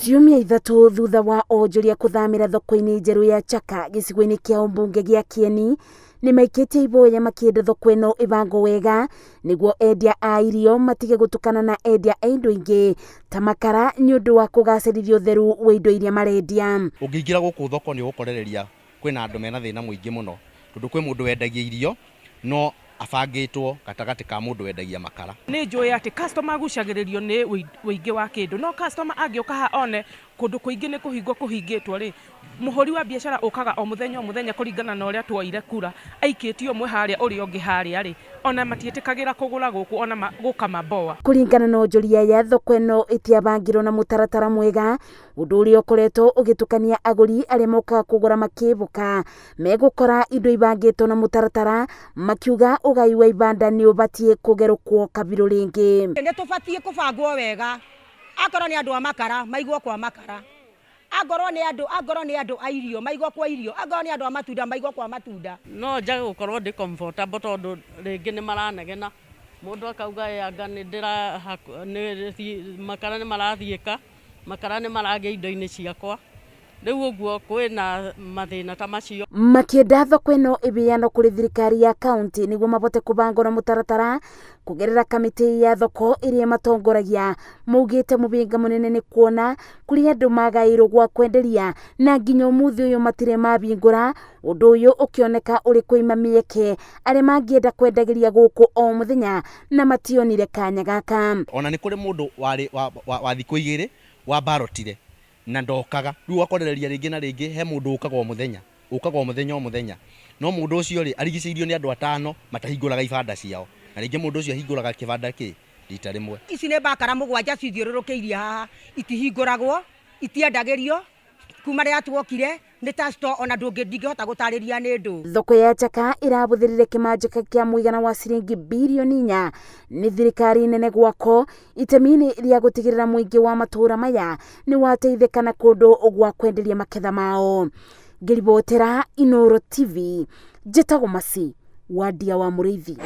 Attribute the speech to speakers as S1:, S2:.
S1: Ciumia 3 thutha wa onjoria kũthamĩra thoko-inĩ njerũ ya Chaka gĩcigo-inĩ kĩa ũmbunge gĩa Kieni, nĩ maikĩtie iboya makĩenda thoko ĩno ĩbangwo wega nĩguo endia a irio matige gũtukana na endia a indo ingĩ ta makara nĩ ũndũ wa kũgacĩrithia ũtheru wa indo iria marendia.
S2: Ũngĩingĩra gũkũ thoko nĩ ũgũkorereria kwĩna andũ mena thĩna mũingĩ mũno, tondũ kwĩ mũndũ wendagia irio no abangĩtwo gatagatĩ ka mũndũ wendagia makara.
S3: Nĩ njũĩ atĩ customer agucagĩrĩrio nĩ ũingĩ wa kĩndũ, no customer angĩũka haha one kũndũ kũingĩ nĩ kũhingwo kũhingĩtwo rĩ, mũhũri wa biacara ũkaga o mũthenya o mũthenya kũringana na ũrĩa tuoire kura, aikĩtie ũmwe harĩa ũrĩa ũngĩ harĩa rĩ, ona matiĩtĩkagĩra kũgũra gũkũ ona gũka maboa.
S1: Kũringana na onjoria ya thoko ĩno ĩtiabangirwo na mũtaratara mwega, ũndũ ũrĩa ũkoretwo ũgĩtukania agũri arĩa mokaga kũgũra makĩĩboka megũkora indo ibangĩtwo na mũtaratara, makiuga ũgai wa ibanda nĩ ũbatiĩ kũgerũkwo kabirũ rĩngĩ.
S4: Nĩ tũbatiĩ kũbangwo wega, akorwo nĩ andũ a makara maigwo kwa makara, angorwo nĩ andũ, angorwo nĩ andũ a irio maigwo kwa irio, angorwo nĩ andũ a matunda maigwo kwa matunda.
S5: No njage gũkorwo ndĩ comfortable tondũ rĩngĩ nĩ maranegena, mũndũ akauga ĩ anga nĩ ndĩra nĩ makara nĩ marathiĩka, makara nĩ maragĩa indo-inĩ ciakwa, rĩu ũguo kwĩna mathĩna ta macio.
S1: Makĩenda thoko ĩno ĩbĩanwo kũrĩ thirikari ya kaunti nĩguo mabote kũbangwo na mũtaratara kũgerera kamĩtĩ ya thoko ĩrĩa matongoragia, maugĩte mũbĩnga mũnene nĩ kuona kũrĩ andũ magaĩirwo gwa kwenderia na nginya ũmũthĩ ũyũ matirĩ mabingũra, ũndũ ũyũ ũkĩoneka ũrĩ kũima mĩeke arĩa mangĩenda kwendagĩria gũkũ o mũthenya na mationire kanya gaka.
S2: Ona nĩ kũrĩ mũndũ warĩ wa thikũ 2 wa barotire na ndokaga, rĩu ũgakorereria rĩngĩ na rĩngĩ he mũndũ ũkaga o mũthenya, ũkaga o mũthenya o mũthenya, no mũndũ ũcio rĩ arigicĩirio nĩ andũ 5 matahingũraga ibanda ciao, na rĩngĩ mũndũ ũcio ahingũraga kĩbanda kĩ rita rĩmwe.
S4: Ici nĩ bakara 7 cithiũrũrũkĩirie haha, itihingũragwo, itiendagĩrio, kuma rĩrĩa tuokire nĩ ta store ona ndingĩhota gũtarĩria nĩ ndũ.
S1: Thoko ya Chaka ĩrabũthĩrire kĩmanjĩka kĩa mũigana wa ciringi birioni 4 nĩ thirikari nene gwako itemi-inĩ rĩa gũtigĩrĩra mũingĩ wa matũũra maya nĩ wateithĩka na kũndũ gwa kwenderia maketha mao. Ngĩribotera Inooro TV, njĩtagwo Masi Wandia wa Mũrĩithi.